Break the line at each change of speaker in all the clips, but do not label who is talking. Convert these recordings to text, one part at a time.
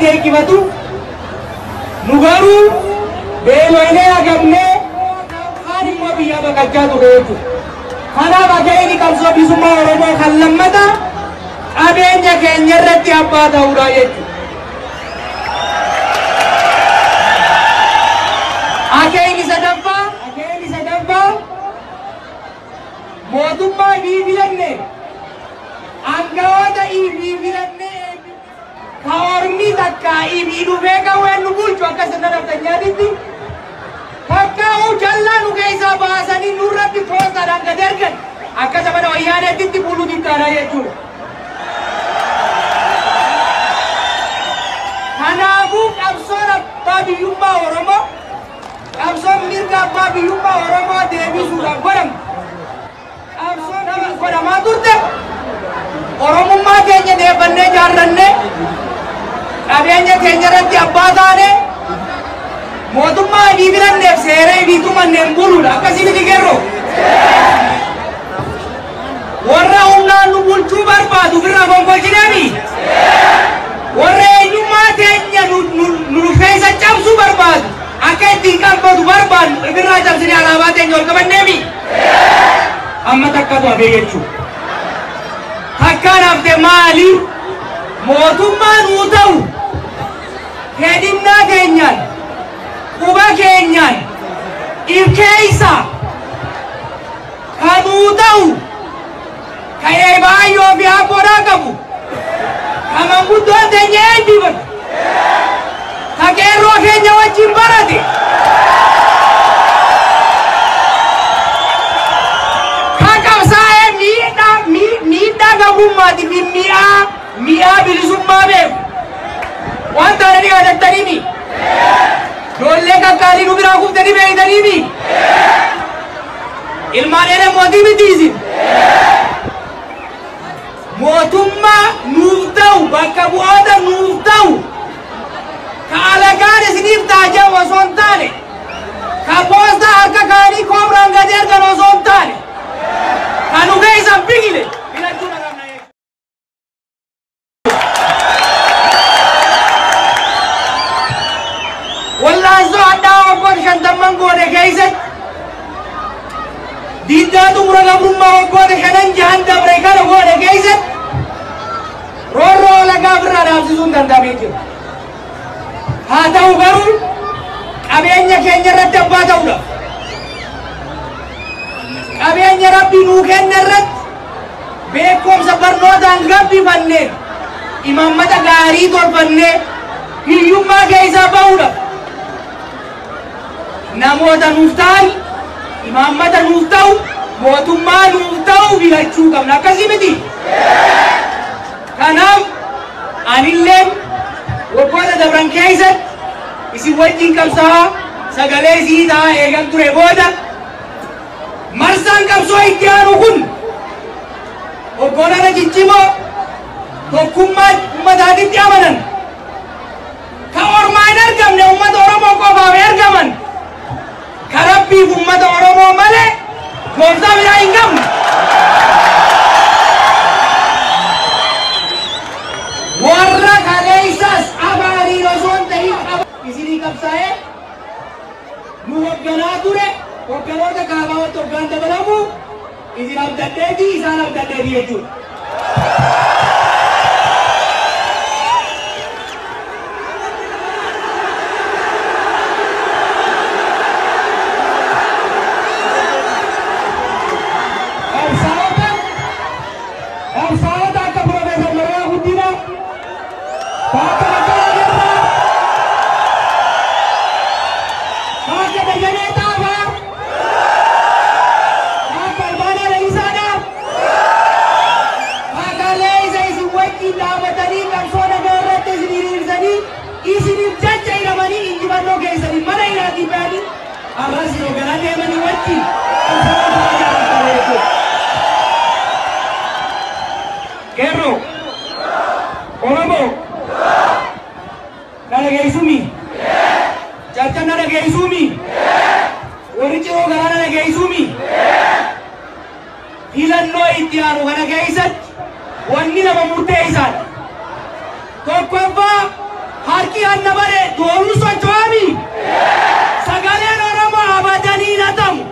gadi eeggifatu nu garuu beeloynee hagamnee kaan immoo biyyaa baqachaa ture jechuudha. Kanaaf akeekni qabsoo bilisummaa Oromoo kan lammataa qabeenya keenya irratti abbaa ta'uudha jechuudha. Akeekni sadaffaa mootummaa ifii filanne aangawoota ifii filanne ka ormi takka ifii dhufee qawween nu bulchu akka sirna naftanyaatitti takkaa'uu jallaa nu keessaa baasanii nurratti poostaadhaan gad ergan akka zamana wayyaaneettitti buluu dittaadha jechuudha. Kanaafuu qabsoon abbaa biyyummaa Oromoo qabsoon mirga abbaa biyyummaa Oromoo deebisuudhaaf godhamu qabsoon godhamaa turte Oromummaa keenya deeffannee jaarrannee qabeenya keenya irratti abbaa taane mootummaa ifii filanneef seera ifii tumanneen buluudha. Akkasii miti qeerroo. Warra humnaan nu bulchuu barbaadu ofirraa fonqolchineemi. Warra eenyummaa teenya nu keessa cabsuu barbaadu akka ittiin qabatu barbaadu ofirraa cabsinee alaabaa teenya ol qabanneemi. Amma takkatu hafee jechuudha. Takkaan hafte maali? Mootummaa nuu ta'u fedhinnaa keenyaan quba keenyaan if keessa kan nuu ta'u ka eebaayyoo fi abboodhaa qabu ka manguddoon teenya eebbifatu ka qeerroo keenya wajjin barate ka qabsaa'ee miidhaa gabummaatii fi mi'aa bilisummaa beeku waan taananii yaadattaniimi. Ijoollee kakkaalii nu biraa kuftanii beektaniimi. Ilmaan elemooti miti isin. Mootummaa nuuf ta'u bakka bu'oota nuuf ta'u ka alagaan isiniif taaja'u osoo hin taane ka poostaa harka kaanii koobraan gadi ergan osoo hin taane ka nu keessa biqile filachuu qabna jechuudha. Wallaansoo addaa waggoota 50 goone keessatti diiddaa xumura gabrummaa waggoota 5 6 dabre kana goone keessatti roorroo alagaa ofirraa dhaabsisuun danda'amee jira. Haa ta'u garuu qabeenya keenya irratti abbaa ta'uudha. Qabeenya Rabbi nuu kenne irratti beekumsa barnootaan gabbifannee imaammata gaarii tolfannee hiyyummaa keessaa ba'uudha. Namoota nuuf ta'an imaammata nuuf ta'u mootummaa nuuf ta'u filachuu qabna. Akkasii miti. Kanaaf anilleen waggoota dabran keessatti isin wajjin qabsaa'aa sagalee isii ta'aa eegan ture booda marsaan qabsoo itti aanu kun hoggantoota ciccimoo tokkummaa uummataatitti amanan ka ormaa hin argamne uummata Oromoo qofaaf ergaman ka Rabbiif uummata Oromoo malee gooftaa biraa hin qabne. Warra kaleessas afaaniin osoo hin ta'in isinii qabsaa'ee nu hogganaa ture hogganoota kaabaawatti hoggaan dabalamu isin abdadheeti isaan abdadheeti jechuudha. Qabsaa'ota akka Piroofeesar Mararaa Guddinaa, akka Baqqalaa Garbaa, akka Dajanee Xaafaa, akka Albaanaa Lalisaadhaa, akka Leeyisa isin wajjin dhaabatanii qabsoo nagaa irratti isin hiriirsanii isiniif jecha hidhamanii injifannoo keessanii mana hidhaatii ba'anii har'as yeroo garaa deemanii wajjin qabsaa'ota ijaarratan jechuudha. Qeerroo Oromoo na dhageessumi? Caccab na dhageessumi? Warri ciroo garaa na dhageessumi? Filannoo itti aanu kana keessatti wanni lama murteessaadha. Tokkoffaa Harki hanna bare doonuu socho'ami. Sagaleen Oromoo abadan hin hatamu.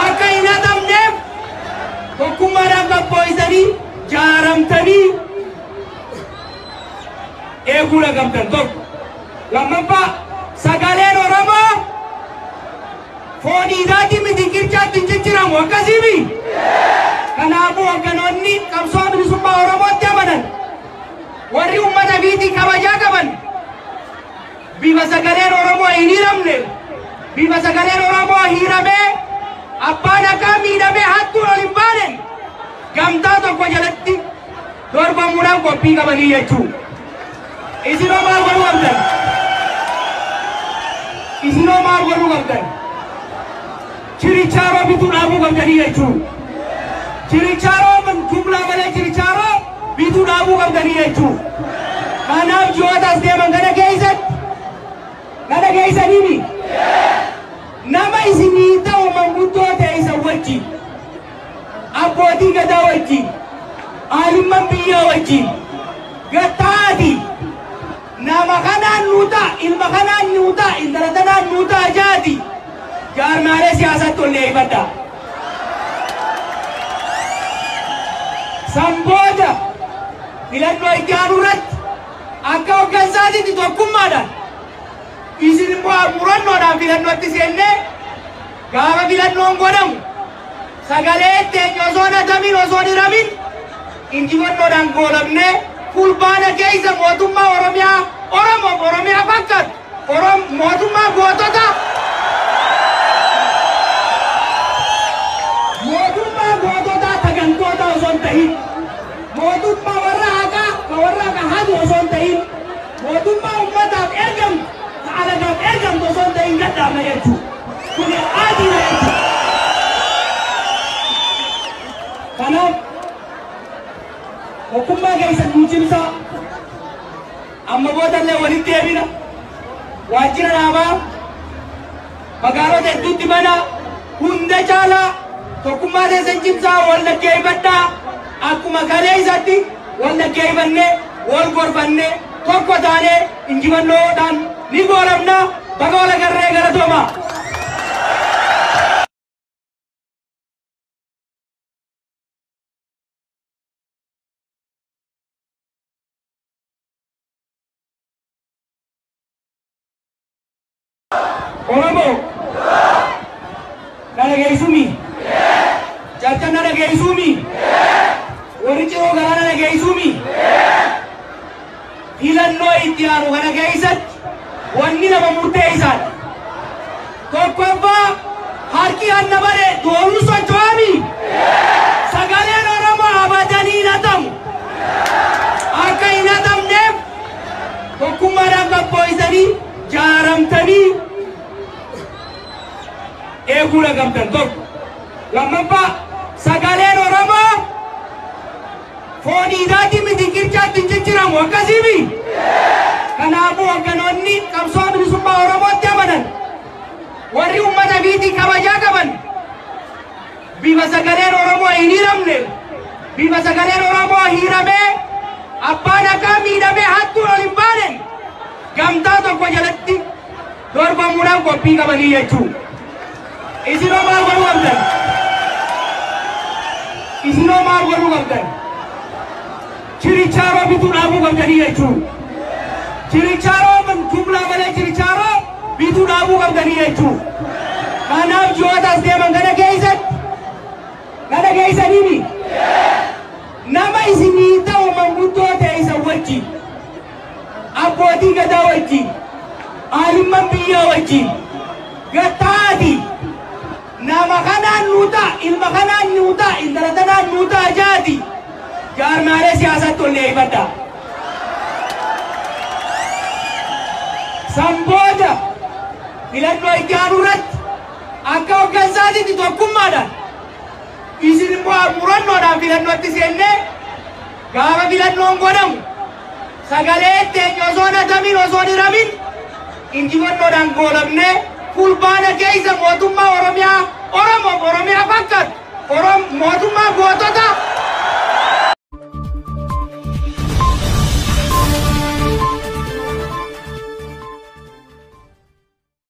Akka hin hatamneef tokkummaadhaan qopho'isanii jaaramtanii eeguu qabdan tokko. Lammaffaa, sagaleen Oromoo foon dhiiraatii miti qircaatti hin jijjiiramu akkasiimi. Kanaafuu hogganoonni qabsoo bilisummaa Oromootti amanan warri uummata fiitii kabajaa qaban bifa sagaleen Oromoo hin hiramne, bifa sagaleen Oromoo hiramee abbaan akka miidhamee hattuun ol hin baane gamtaa tokko jalatti dorgomuudhaan qophii qabanii jechuudha. Isinoo maal godhuu qabdan? Isinoo maal godhuu qabdan? Chirichaaroo bituu dhaabuu qabdanii jechuudha. Chirichaaroo jumlaa malee chirichaaroo bituu dhaabuu qabdanii jechuudha. Kanaaf ji'oota as deeman kana keessatti na dhageessaniimi. Nama isinii ta'u manguddoo ta'e isa wajjin, abbootii gadaa wajjin, aalimman biyyaa wajjin gattaati. Nama kanaan nuu ta'a, ilma kanaan nuu ta'a, intala tanaan nuu ta'a jaati. Jaarmaalee siyaasaatti ol dhiyeeffadha. San booda filannoo itti aanu irratti akka hoggansaatitti tokkummaadhaan isin immoo murannoodhaan filannootti seennee gaafa filannoon godhamu sagalee teenya osoo hin hatamin osoo hin hiramin injifannoodhaan goolabnee fulbaana keessa mootummaa Oromiyaa Oromoof Oromiyaa fakkaatu mootummaa gootota mootummaa gootota tagantoota osoo hin ta'in mootummaa warra haqaa ka warra haqa hatu osoo hin ta'in mootummaa ummataaf ergamtu ka alagaaf ergamtu osoo hin ta'in gadhaabna jechuudha. Kun adiidha jechuudha. Kanaaf tokkummaa keessan nuu cimsaa. Amma boodallee walitti deebina. Waajjira dhaabaa magaalota hedduutti mana hunda caalaa tokkummaa keessan cimsaa wal dhaggeeffadhaa. Akkuma kalee isatti wal dhaggeeffannee wal gorfannee tokko taanee injifannoodhaan ni goolabna. Baga wal agarree galatooma. Oromoo na dhageessumi? Caccab na dhageessumi? Warri ciroo garaa na dhageessumi? Filannoo itti aanu kana keessatti wanni lama murteessaadha. Tokkoffaa, harki hanna bare doonuu socho'ami. Sagaleen Oromoo abadan hin hatamu. Akka hin hatamneef tokkummaadhaan qopho'isanii jaaramtanii eeguu qabdan tokko. Lammaffaa, sagaleen Oromoo foon dhiiraatii miti qircaatti hin jijjiiramu akkasiimi. Kanaafuu hogganoonni qabsoo bilisummaa Oromootti amanan warri uummata fiitii kabajaa qaban bifa sagaleen Oromoo hin hiramne, bifa sagaleen Oromoo hiramee abbaan akka miidhamee hattuun ol hin baane gamtaa tokko jalatti dorgomuudhaan qophii qabanii jechuudha. Isinoo maal godhuu qabdan? Isinoo maal godhuu qabdan? Chirichaaroo bituu dhaabuu qabdanii jechuudha. Chirichaaroo jumlaa malee chirichaaroo bituu dhaabuu qabdanii jechuudha. Kanaaf ji'oota as deeman kana keessatti na dhageessaniimi. Nama isinii ta'u manguddoo ta'e isa wajjin, abbootii gadaa wajjin, aalimman biyyaa wajjin gattaati. Nama kanaan nuu ta'a, ilma kanaan nuu ta'a, intala tanaan nuu ta'a jaati. Jaarmaalee siyaasaatti ol dhiyeeffadha. San booda filannoo itti aanu irratti akka hoggansaatitti tokkummaadhaan isin immoo murannoodhaan filannootti seennee gaafa filannoon godhamu sagalee teenya osoo hin hatamin osoo hin hiramin injifannoodhaan goolabnee fulbaana keessa mootummaa Oromiyaa Oromoof Oromiyaa fakkaatu mootummaa gootota